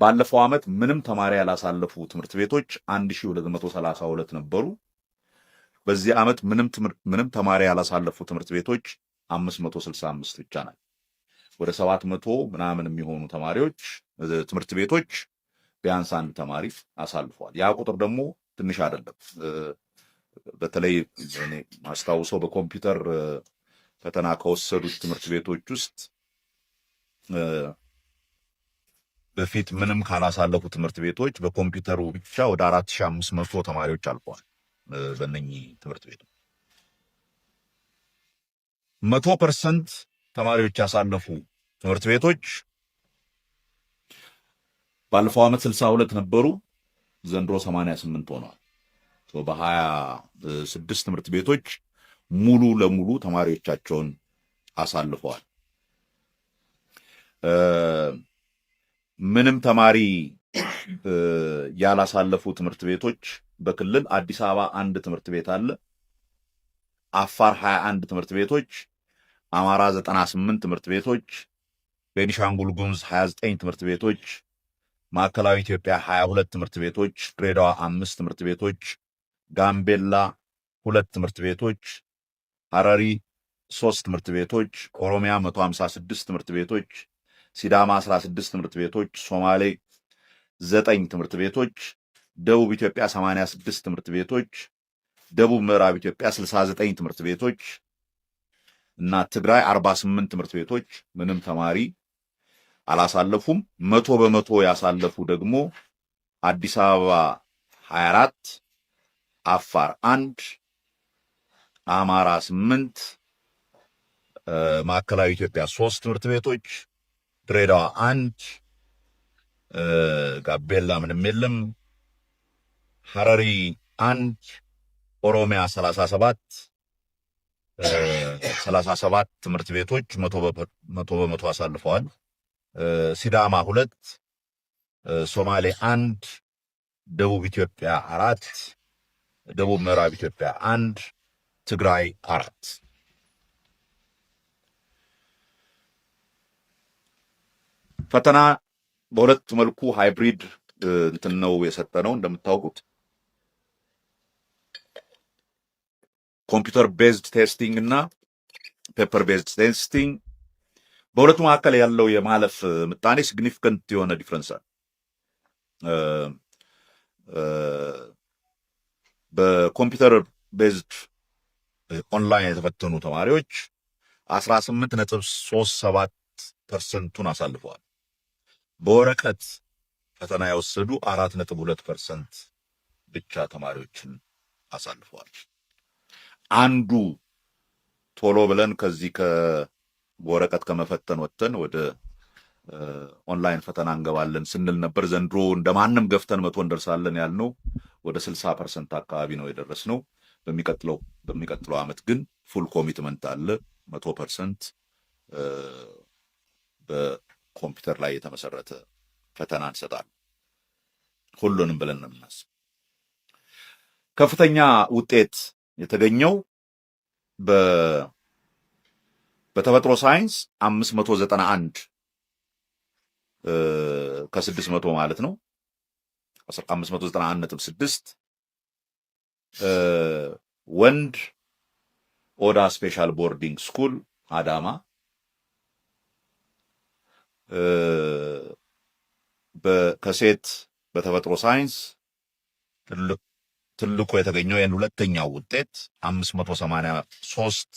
ባለፈው ዓመት ምንም ተማሪ ያላሳለፉ ትምህርት ቤቶች 1232 ነበሩ። በዚህ ዓመት ምንም ተማሪ ያላሳለፉ ትምህርት ቤቶች 565 ብቻ ናቸው። ወደ 700 ምናምን የሚሆኑ ተማሪዎች፣ ትምህርት ቤቶች ቢያንስ አንድ ተማሪ አሳልፈዋል። ያ ቁጥር ደግሞ ትንሽ አይደለም። በተለይ እኔ ማስታውሰው በኮምፒውተር ፈተና ከወሰዱት ትምህርት ቤቶች ውስጥ፣ በፊት ምንም ካላሳለፉ ትምህርት ቤቶች በኮምፒውተሩ ብቻ ወደ 4500 ተማሪዎች አልፈዋል። በእነኚህ ትምህርት ቤቶች 100% ተማሪዎች ያሳለፉ ትምህርት ቤቶች ባለፈው ዓመት 62 ነበሩ፣ ዘንድሮ 88 ሆነዋል። በ26 ትምህርት ቤቶች ሙሉ ለሙሉ ተማሪዎቻቸውን አሳልፈዋል። ምንም ተማሪ ያላሳለፉ ትምህርት ቤቶች በክልል አዲስ አበባ አንድ ትምህርት ቤት አለ። አፋር 21 ትምህርት ቤቶች፣ አማራ 98 ትምህርት ቤቶች፣ ቤኒሻንጉል ጉሙዝ 29 ትምህርት ቤቶች፣ ማዕከላዊ ኢትዮጵያ 22 ትምህርት ቤቶች፣ ድሬዳዋ አምስት ትምህርት ቤቶች፣ ጋምቤላ ሁለት ትምህርት ቤቶች፣ ሐረሪ ሶስት ትምህርት ቤቶች፣ ኦሮሚያ 156 ትምህርት ቤቶች፣ ሲዳማ 16 ትምህርት ቤቶች፣ ሶማሌ ዘጠኝ ትምህርት ቤቶች፣ ደቡብ ኢትዮጵያ 86 ትምህርት ቤቶች፣ ደቡብ ምዕራብ ኢትዮጵያ 69 ትምህርት ቤቶች እና ትግራይ 48 ትምህርት ቤቶች ምንም ተማሪ አላሳለፉም። 100% ያሳለፉ ደግሞ አዲስ አበባ 24፣ አፋር አንድ፣ አማራ ስምንት፣ ማዕከላዊ ኢትዮጵያ ሶስት ትምህርት ቤቶች፣ ድሬዳዋ አንድ፣ ጋምቤላ ምንም የለም፣ ሐረሪ አንድ፣ ኦሮሚያ 37 ትምህርት ቤቶች 100% አሳልፈዋል። ሲዳማ ሁለት፣ ሶማሌ አንድ፣ ደቡብ ኢትዮጵያ አራት፣ ደቡብ ምዕራብ ኢትዮጵያ አንድ፣ ትግራይ አራት። ፈተና በሁለት መልኩ hybrid እንትን ነው የሰጠነው። እንደምታውቁት computer based testing እና paper based testing፣ በሁለቱ መካከል ያለው የማለፍ ምጣኔ significant የሆነ difference አለ። በ computer based online የተፈተኑ ተማሪዎች 18.37%ቱን አሳልፈዋል። በወረቀት ፈተና የወሰዱ 4.2% ብቻ ተማሪዎችን አሳልፈዋል። አንዱ ቶሎ ብለን ከዚህ ከወረቀት ከመፈተን ወጥተን ወደ ኦንላይን ፈተና እንገባለን ስንል ነበር። ዘንድሮ እንደማንም ገፍተን 100 እንደርሳለን ያልነው ወደ 60% አካባቢ ነው የደረስነው። በሚቀጥለው ዓመት ግን full commitment አለ። 100% በኮምፒውተር ላይ የተመሰረተ ፈተና እንሰጣለን። ሁሉንም ብለን ነው የምናስብ። ከፍተኛ ውጤት የተገኘው በተፈጥሮ ሳይንስ 591 ከ600 ማለት ነው፣ 591.6፣ ወንድ ኦዳ Special Boarding School አዳማ፣ ከሴት በተፈጥሮ ሳይንስ ትልቁ የተገኘው ይህን ሁለተኛው ውጤት 583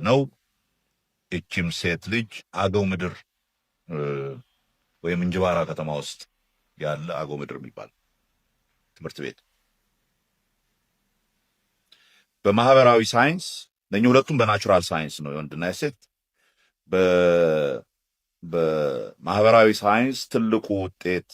ነው። ይቺም ሴት ልጅ አገው ምድር ወይም እንጅባራ ከተማ ውስጥ ያለ አገው ምድር የሚባል ትምህርት ቤት። በማህበራዊ ሳይንስ እነኚህ ሁለቱም በ natural science ነው የወንድና የሴት። በማህበራዊ ሳይንስ ትልቁ ውጤት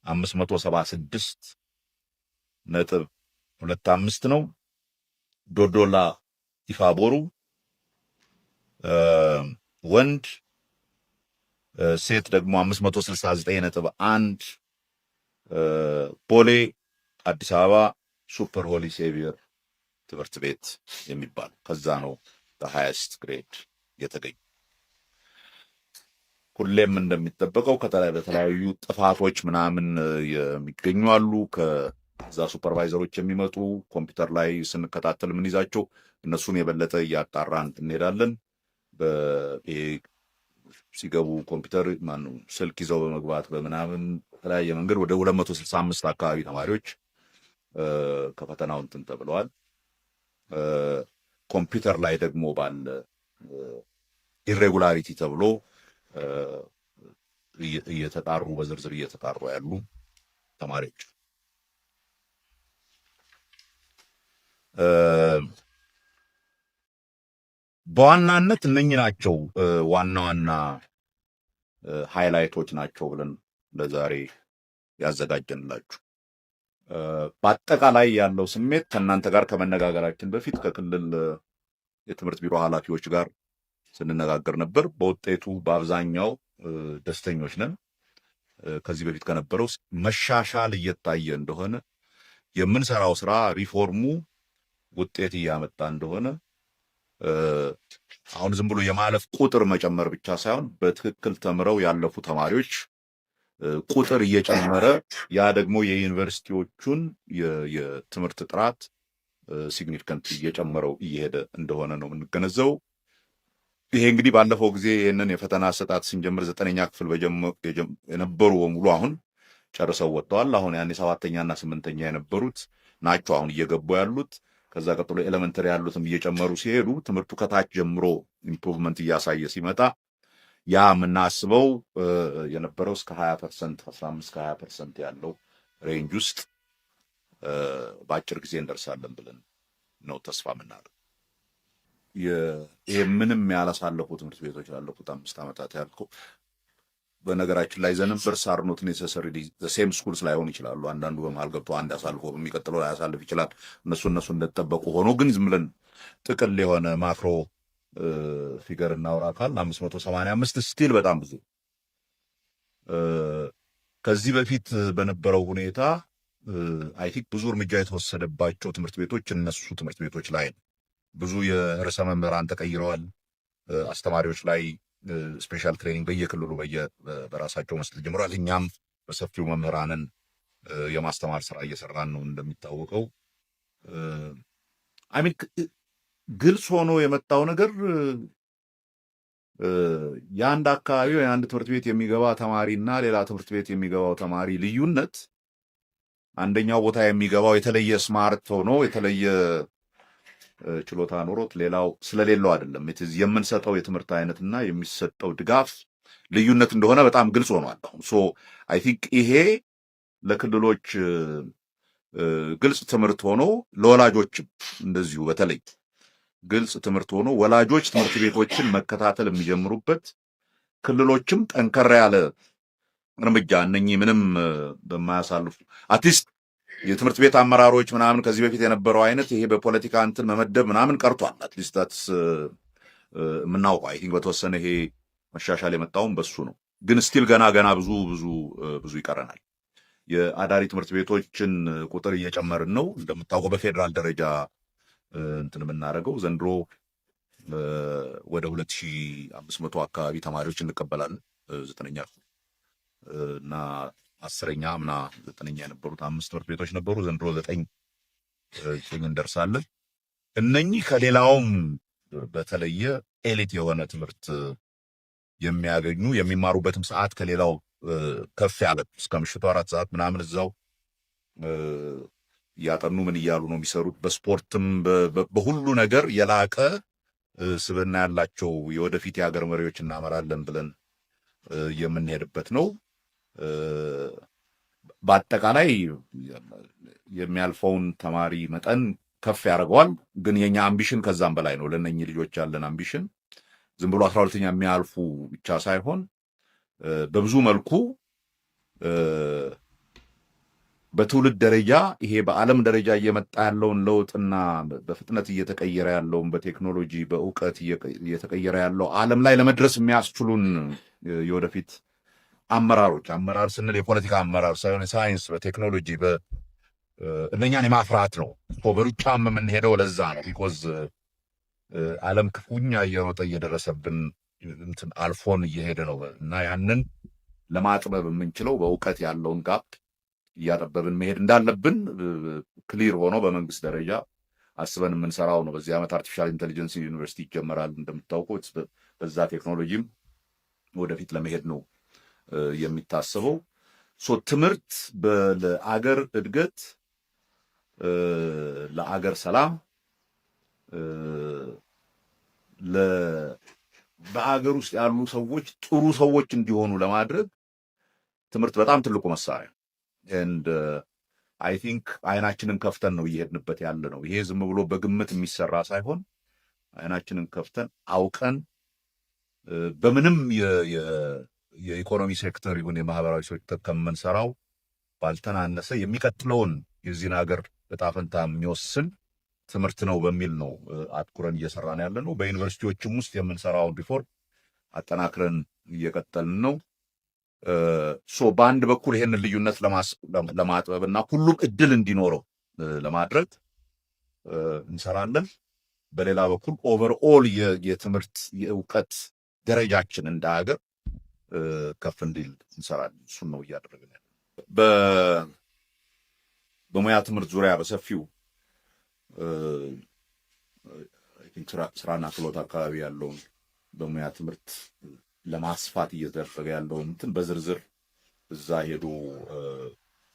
576.25 ነው። ዶዶላ ኢፋቦሩ ወንድ፣ ሴት ደግሞ 569.1፣ ቦሌ አዲስ አበባ Super Holy Savior ትምህርት ቤት የሚባል ከዛ ነው highest grade የተገኘ። ሁሌም እንደሚጠበቀው በተለያዩ ጥፋቶች ምናምን የሚገኙ አሉ። ከዛ supervisor ኦች የሚመጡ ኮምፒውተር ላይ ስንከታተል የምንይዛቸው እነሱን የበለጠ እያጣራን እንሄዳለን። ይሄ ሲገቡ ኮምፒውተር ማነው ስልክ ይዘው በመግባት በምናምን በተለያየ መንገድ ወደ 265 አካባቢ ተማሪዎች ከፈተናው እንትን ተብለዋል። ኮምፒውተር ላይ ደግሞ ባለ irregularity ተብሎ እየተጣሩ በዝርዝር እየተጣሩ ያሉ ተማሪዎች በዋናነት እነኚህ ናቸው። ዋና ዋና highlight ኦች ናቸው ብለን ለዛሬ ያዘጋጀንላችሁ። በአጠቃላይ ያለው ስሜት ከእናንተ ጋር ከመነጋገራችን በፊት ከክልል የትምህርት ቢሮ ኃላፊዎች ጋር ስንነጋገር ነበር። በውጤቱ በአብዛኛው ደስተኞች ነን። ከዚህ በፊት ከነበረው መሻሻል እየታየ እንደሆነ፣ የምንሰራው ስራ ሪፎርሙ ውጤት እያመጣ እንደሆነ፣ አሁን ዝም ብሎ የማለፍ ቁጥር መጨመር ብቻ ሳይሆን በትክክል ተምረው ያለፉ ተማሪዎች ቁጥር እየጨመረ ያ ደግሞ የዩኒቨርሲቲዎቹን የትምህርት ጥራት significant እየጨመረው እየሄደ እንደሆነ ነው የምንገነዘበው። ይሄ እንግዲህ ባለፈው ጊዜ ይህንን የፈተና አሰጣጥ ስንጀምር ዘጠነኛ ክፍል የነበሩ በሙሉ አሁን ጨርሰው ወጥተዋል። አሁን ያኔ ሰባተኛና ስምንተኛ የነበሩት ናቸው አሁን እየገቡ ያሉት። ከዛ ቀጥሎ elementary ያሉትም እየጨመሩ ሲሄዱ ትምህርቱ ከታች ጀምሮ improvement እያሳየ ሲመጣ ያ የምናስበው የነበረው እስከ 20%፣ 15 ከ20% ያለው range ውስጥ በአጭር ጊዜ እንደርሳለን ብለን ነው ተስፋ የምናደርገው። ይሄ ምንም ያላሳለፉ ትምህርት ቤቶች ላለፉት 5 ዓመታት ያልከው በነገራችን ላይ the numbers are not necessarily same schools ላይሆኑ ይችላሉ። አንዳንዱ በመሀል ገብቶ አንድ አሳልፎ በሚቀጥለው ላያሳልፍ ይችላል። እነሱ እንደተጠበቁ ሆኖ ግን ዝም ብለን ጥቅል የሆነ macro figure እናውራ ካልን 585 still በጣም ብዙ። ከዚህ በፊት በነበረው ሁኔታ I think ብዙ እርምጃ የተወሰደባቸው ትምህርት ቤቶች እነሱ ትምህርት ቤቶች ላይ ነው። ብዙ የርዕሰ መምህራን ተቀይረዋል። አስተማሪዎች ላይ special training በየክልሉ በራሳቸው መስጠት ጀምረዋል። እኛም በሰፊው መምህራንን የማስተማር ስራ እየሰራን ነው። እንደሚታወቀው I mean ግልጽ ሆኖ የመጣው ነገር የአንድ አካባቢ ወይ የአንድ ትምህርት ቤት የሚገባ ተማሪ እና ሌላ ትምህርት ቤት የሚገባው ተማሪ ልዩነት አንደኛው ቦታ የሚገባው የተለየ smart ሆኖ የተለየ ችሎታ ኖሮት ሌላው ስለሌለው አይደለም። የምንሰጠው የትምህርት አይነትና የሚሰጠው ድጋፍ ልዩነት እንደሆነ በጣም ግልጽ ሆኗል። አሁን so I think ይሄ ለክልሎች ግልጽ ትምህርት ሆኖ ለወላጆችም እንደዚሁ በተለይ ግልጽ ትምህርት ሆኖ ወላጆች ትምህርት ቤቶችን መከታተል የሚጀምሩበት፣ ክልሎችም ጠንከር ያለ እርምጃ እነኚህ ምንም በማያሳልፉ at least የትምህርት ቤት አመራሮች ምናምን ከዚህ በፊት የነበረው አይነት ይሄ በፖለቲካ እንትን መመደብ ምናምን ቀርቷል። At least that's የምናውቀው I think በተወሰነ ይሄ መሻሻል የመጣውም በሱ ነው። ግን still ገና ገና ብዙ ብዙ ብዙ ይቀረናል። የአዳሪ ትምህርት ቤቶችን ቁጥር እየጨመርን ነው። እንደምታውቀው በፌዴራል ደረጃ እንትን የምናደርገው ዘንድሮ ወደ 2500 አካባቢ ተማሪዎች እንቀበላለን። ዘጠነኛ እና 10ኛ አምና ዘጠነኛ የነበሩት አምስት ትምህርት ቤቶች ነበሩ። ዘንድሮ ዘጠኝ ዘጠኝ እንደርሳለን። እነኚህ ከሌላውም በተለየ elite የሆነ ትምህርት የሚያገኙ፣ የሚማሩበትም ሰዓት ከሌላው ከፍ ያለ፣ እስከ ምሽቱ 4 ሰዓት ምናምን እዛው እያጠኑ ምን እያሉ ነው የሚሰሩት። በስፖርትም በሁሉ ነገር የላቀ ስብዕና ያላቸው የወደፊት የሀገር መሪዎች እናመራለን ብለን የምንሄድበት ነው። በአጠቃላይ የሚያልፈውን ተማሪ መጠን ከፍ ያደርገዋል። ግን የኛ ambition ከዛም በላይ ነው። ለእነኚህ ልጆች ያለን ambition ዝም ብሎ 12ኛ የሚያልፉ ብቻ ሳይሆን በብዙ መልኩ በትውልድ ደረጃ ይሄ በዓለም ደረጃ እየመጣ ያለውን ለውጥና በፍጥነት እየተቀየረ ያለውን በቴክኖሎጂ በእውቀት እየተቀየረ ያለው ዓለም ላይ ለመድረስ የሚያስችሉን የወደፊት አመራሮች፣ አመራር ስንል የፖለቲካ አመራር ሳይሆን የሳይንስ፣ በቴክኖሎጂ እነኛን የማፍራት ነው። በሩጫም የምንሄደው ለዛ ነው። Because ዓለም ክፉኛ እየሮጠ እየደረሰብን እንትን አልፎን እየሄደ ነው እና ያንን ለማጥበብ የምንችለው በእውቀት ያለውን gap እያጠበብን መሄድ እንዳለብን clear ሆኖ በመንግስት ደረጃ አስበን የምንሰራው ነው። በዚህ ዓመት artificial intelligence ዩኒቨርሲቲ ይጀመራል እንደምታውቁት። በዛ ቴክኖሎጂም ወደፊት ለመሄድ ነው የሚታሰበው። So ትምህርት ለአገር እድገት፣ ለአገር ሰላም፣ በአገር ውስጥ ያሉ ሰዎች ጥሩ ሰዎች እንዲሆኑ ለማድረግ ትምህርት በጣም ትልቁ መሳሪያ and I think አይናችንን ከፍተን ነው እየሄድንበት ያለ ነው። ይሄ ዝም ብሎ በግምት የሚሰራ ሳይሆን አይናችንን ከፍተን አውቀን በምንም የኢኮኖሚ ሴክተር ይሁን የማህበራዊ ሴክተር ከምንሰራው ባልተናነሰ የሚቀጥለውን የዚህን ሀገር እጣ ፈንታ የሚወስን ትምህርት ነው በሚል ነው አትኩረን እየሰራን ያለ ነው። በዩኒቨርሲቲዎችም ውስጥ የምንሰራውን ሪፎርም አጠናክረን እየቀጠልን ነው። So በአንድ በኩል ይሄንን ልዩነት ለማጥበብ እና ሁሉም እድል እንዲኖረው ለማድረግ እንሰራለን። በሌላ በኩል overall የትምህርት የእውቀት ደረጃችን እንደ ሀገር ከፍ እንዲል እንሰራለን። እሱን ነው እያደረግን ያለ። በሙያ ትምህርት ዙሪያ በሰፊው I think ስራና ክህሎት አካባቢ ያለውን በሙያ ትምህርት ለማስፋት እየተደረገ ያለውን እንትን በዝርዝር እዛ ሄዶ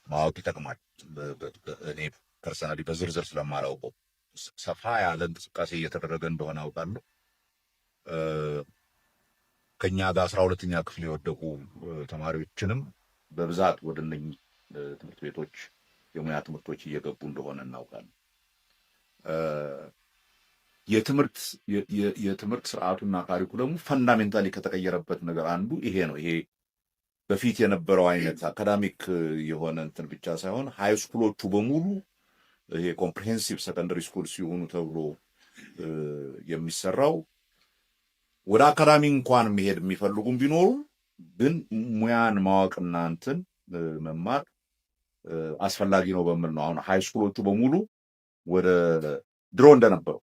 ማወቅ ይጠቅማል። እኔ personally በዝርዝር ስለማላውቀው ሰፋ ያለ እንቅስቃሴ እየተደረገ እንደሆነ አውቃለሁ። ከኛ ጋር 12ኛ ክፍል የወደቁ ተማሪዎችንም በብዛት ወደ እነኚህ ትምህርት ቤቶች የሙያ ትምህርቶች እየገቡ እንደሆነ እናውቃለን። የትምህርት ስርዓቱና curriculum ኡ fundamentally ከተቀየረበት ነገር አንዱ ይሄ ነው። ይሄ በፊት የነበረው አይነት academic የሆነ እንትን ብቻ ሳይሆን high school ኦቹ በሙሉ ይሄ comprehensive secondary school ሲሆኑ ተብሎ የሚሰራው ወደ አካዳሚ እንኳን መሄድ የሚፈልጉም ቢኖሩ ግን ሙያን ማወቅና እንትን መማር አስፈላጊ ነው በሚል ነው። አሁን high school ኦቹ በሙሉ ወደ ድሮ እንደነበረው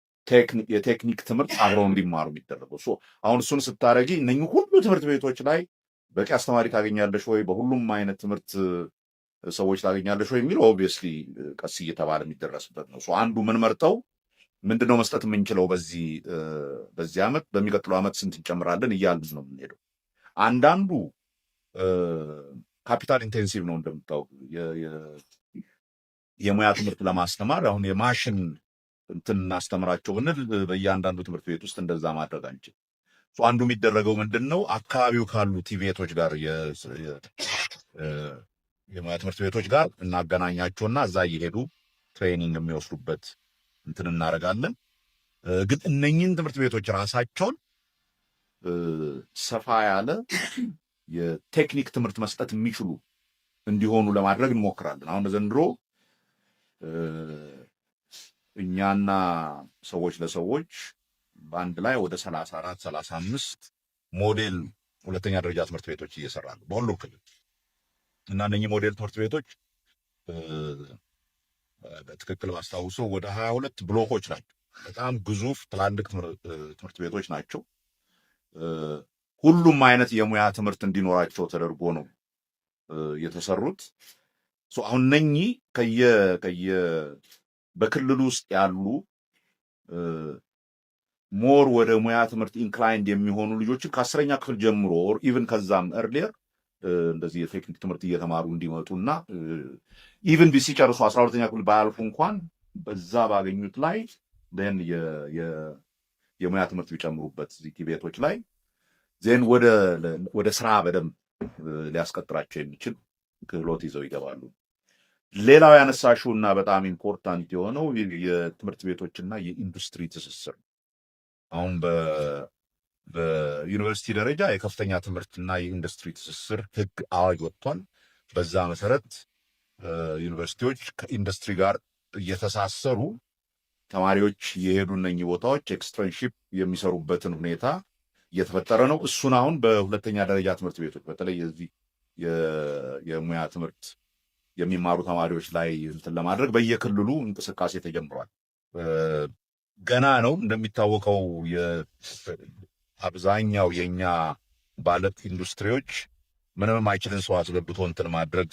የቴክኒክ ትምህርት አብረው እንዲማሩ የሚደረገው። አሁን እሱን ስታረጊ እነኚህ ሁሉ ትምህርት ቤቶች ላይ በቂ አስተማሪ ታገኛለሽ ወይ፣ በሁሉም አይነት ትምህርት ሰዎች ታገኛለሽ ወይ የሚለው obviously ቀስ እየተባለ የሚደረስበት ነው። አንዱ ምን መርጠው ምንድነው መስጠት የምንችለው በዚህ ዓመት፣ በሚቀጥለው ዓመት ስንት እንጨምራለን እያልን ነው የምንሄደው። አንዳንዱ capital intensive ነው እንደምታውቅ፣ የሙያ ትምህርት ለማስተማር አሁን የማሽን እንትን እናስተምራቸው ብንል በእያንዳንዱ ትምህርት ቤት ውስጥ እንደዛ ማድረግ አንችል። አንዱ የሚደረገው ምንድን ነው? አካባቢው ካሉ TVET ኦች ጋር፣ የሙያ ትምህርት ቤቶች ጋር እናገናኛቸውና እዛ እየሄዱ training የሚወስዱበት እንትን እናደርጋለን። ግን እነኝህን ትምህርት ቤቶች ራሳቸውን ሰፋ ያለ የቴክኒክ ትምህርት መስጠት የሚችሉ እንዲሆኑ ለማድረግ እንሞክራለን። አሁን ዘንድሮ እኛና ሰዎች ለሰዎች በአንድ ላይ ወደ 34 35 ሞዴል ሁለተኛ ደረጃ ትምህርት ቤቶች እየሰራ ነው በሁሉም ክልል። እና እነኚህ ሞዴል ትምህርት ቤቶች በትክክል ባስታውሰው ወደ 22 ብሎኮች ናቸው። በጣም ግዙፍ ትላልቅ ትምህርት ቤቶች ናቸው። ሁሉም አይነት የሙያ ትምህርት እንዲኖራቸው ተደርጎ ነው የተሰሩት። አሁን እነኚህ ከየ ከየ በክልሉ ውስጥ ያሉ more ወደ ሙያ ትምህርት inclined የሚሆኑ ልጆችን ከ10ኛ ክፍል ጀምሮ or even ከዛም earlier እንደዚህ የቴክኒክ ትምህርት እየተማሩ እንዲመጡ እና even ሲጨርሱ 12ኛ ክፍል ባያልፉ እንኳን በዛ ባገኙት ላይ then የሙያ ትምህርት ቢጨምሩበት እዚህ TVET ኦች ላይ then ወደ ስራ በደንብ ሊያስቀጥራቸው የሚችል ክህሎት ይዘው ይገባሉ። ሌላው ያነሳሽው እና በጣም important የሆነው የትምህርት ቤቶችና የኢንዱስትሪ ትስስር። አሁን በዩኒቨርሲቲ ደረጃ የከፍተኛ ትምህርትና የኢንዱስትሪ ትስስር ህግ አዋጅ ወጥቷል። በዛ መሰረት ዩኒቨርሲቲዎች ከኢንዱስትሪ ጋር እየተሳሰሩ ተማሪዎች የሄዱ እነኚህ ቦታዎች externship የሚሰሩበትን ሁኔታ እየተፈጠረ ነው። እሱን አሁን በሁለተኛ ደረጃ ትምህርት ቤቶች በተለይ የዚህ የሙያ ትምህርት የሚማሩ ተማሪዎች ላይ እንትን ለማድረግ በየክልሉ እንቅስቃሴ ተጀምሯል። ገና ነው እንደሚታወቀው። አብዛኛው የኛ ባለ ኢንዱስትሪዎች ምንም የማይችልን ሰው አስገብቶ እንትን ማድረግ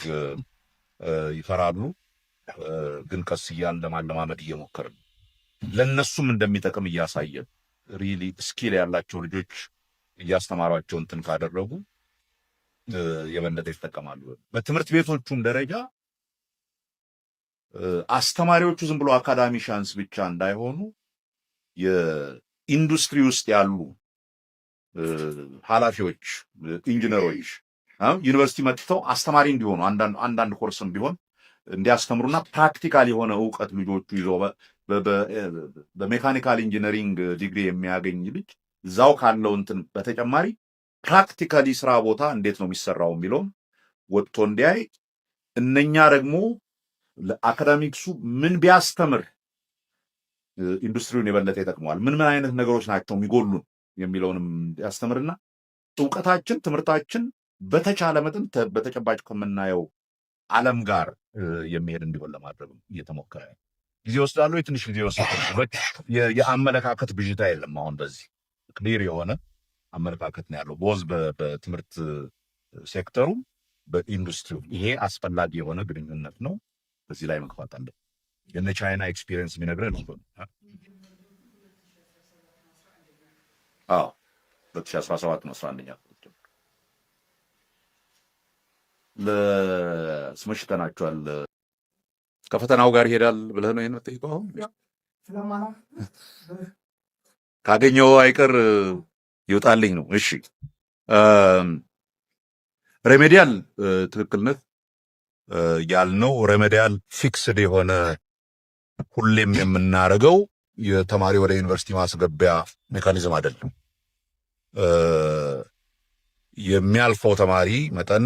ይፈራሉ። ግን ቀስ እያልን ለማለማመድ እየሞከርን፣ ለእነሱም እንደሚጠቅም እያሳየን፣ really skill ያላቸው ልጆች እያስተማሯቸው እንትን ካደረጉ የበለጠ ይጠቀማሉ። በትምህርት ቤቶቹም ደረጃ አስተማሪዎቹ ዝም ብሎ academicians ብቻ እንዳይሆኑ የኢንዱስትሪ ውስጥ ያሉ ኃላፊዎች፣ ኢንጂነሮች ዩኒቨርሲቲ መጥተው አስተማሪ እንዲሆኑ፣ አንዳንድ ኮርስም ቢሆን እንዲያስተምሩና practical የሆነ እውቀት ልጆቹ ይዞ በ mechanical engineering ዲግሪ የሚያገኝ ልጅ እዛው ካለው እንትን በተጨማሪ practically ስራ ቦታ እንዴት ነው የሚሰራው የሚለውም ወጥቶ እንዲያይ፣ እነኛ ደግሞ ለ academics ኡ ምን ቢያስተምር ኢንዱስትሪውን የበለጠ ይጠቅመዋል፣ ምን ምን አይነት ነገሮች ናቸው የሚጎሉን የሚለውንም ያስተምርና እውቀታችን፣ ትምህርታችን በተቻለ መጠን በተጨባጭ ከምናየው ዓለም ጋር የሚሄድ እንዲሆን ለማድረግ እየተሞከረ ነው። ጊዜ ይወስዳሉ፣ የትንሽ ጊዜ ይወስዳል። የአመለካከት ብዥታ የለም። አሁን በዚህ clear የሆነ አመለካከት ነው ያለው both በትምህርት ሴክተሩ፣ በኢንዱስትሪው። ይሄ አስፈላጊ የሆነ ግንኙነት ነው። በዚህ ላይ መግፋት አለ። የነ ቻይና experience የሚነግረን እሱ ነው። አዎ፣ 2017 ነው 11ኛ ክፍል ለስመሽተናቸዋል። ከፈተናው ጋር ይሄዳል ብለህ ነው ይሄን የምትጠይቀው? አሁን ካገኘው አይቀር ይውጣልኝ ነው። እሺ፣ remedial ትክክል ነህ ያልነው remedial fixed የሆነ ሁሌም የምናደርገው የተማሪ ወደ ዩኒቨርሲቲ ማስገቢያ mechanism አይደለም። የሚያልፈው ተማሪ መጠን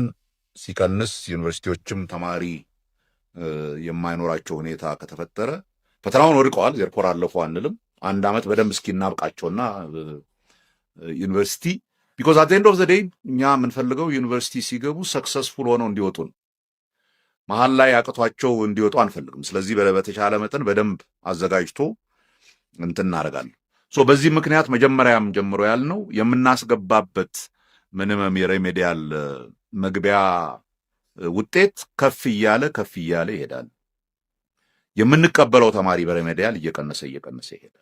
ሲቀንስ፣ ዩኒቨርሲቲዎችም ተማሪ የማይኖራቸው ሁኔታ ከተፈጠረ፣ ፈተናውን ወድቀዋል therefore አለፉ አንልም። አንድ ዓመት በደንብ እስኪናብቃቸውና ዩኒቨርሲቲ፣ because at end of the day እኛ የምንፈልገው ዩኒቨርሲቲ ሲገቡ successful ሆነው እንዲወጡ ነው። መሀል ላይ አቅቷቸው እንዲወጡ አንፈልግም። ስለዚህ በተቻለ መጠን በደንብ አዘጋጅቶ እንትን እናደርጋለን። So በዚህ ምክንያት መጀመሪያም ጀምሮ ያልነው የምናስገባበት minimum የ remedial መግቢያ ውጤት ከፍ እያለ ከፍ እያለ ይሄዳል። የምንቀበለው ተማሪ በ remedial እየቀነሰ እየቀነሰ ይሄዳል።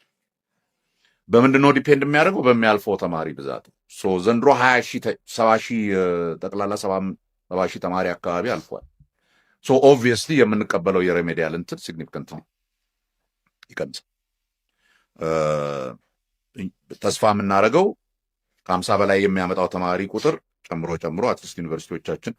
በምንድን ነው depend የሚያደርገው? በሚያልፈው ተማሪ ብዛት። So ዘንድሮ 20 ሺህ፣ 70 ሺህ፣ ጠቅላላ 70 ሺህ ተማሪ አካባቢ አልፏል። So obviously የምንቀበለው የ remedial እንትን significant ነው፣ ይቀንሳል። ተስፋ የምናደርገው ከ50 በላይ የሚያመጣው ተማሪ ቁጥር ጨምሮ ጨምሮ at least ዩኒቨርሲቲዎቻችን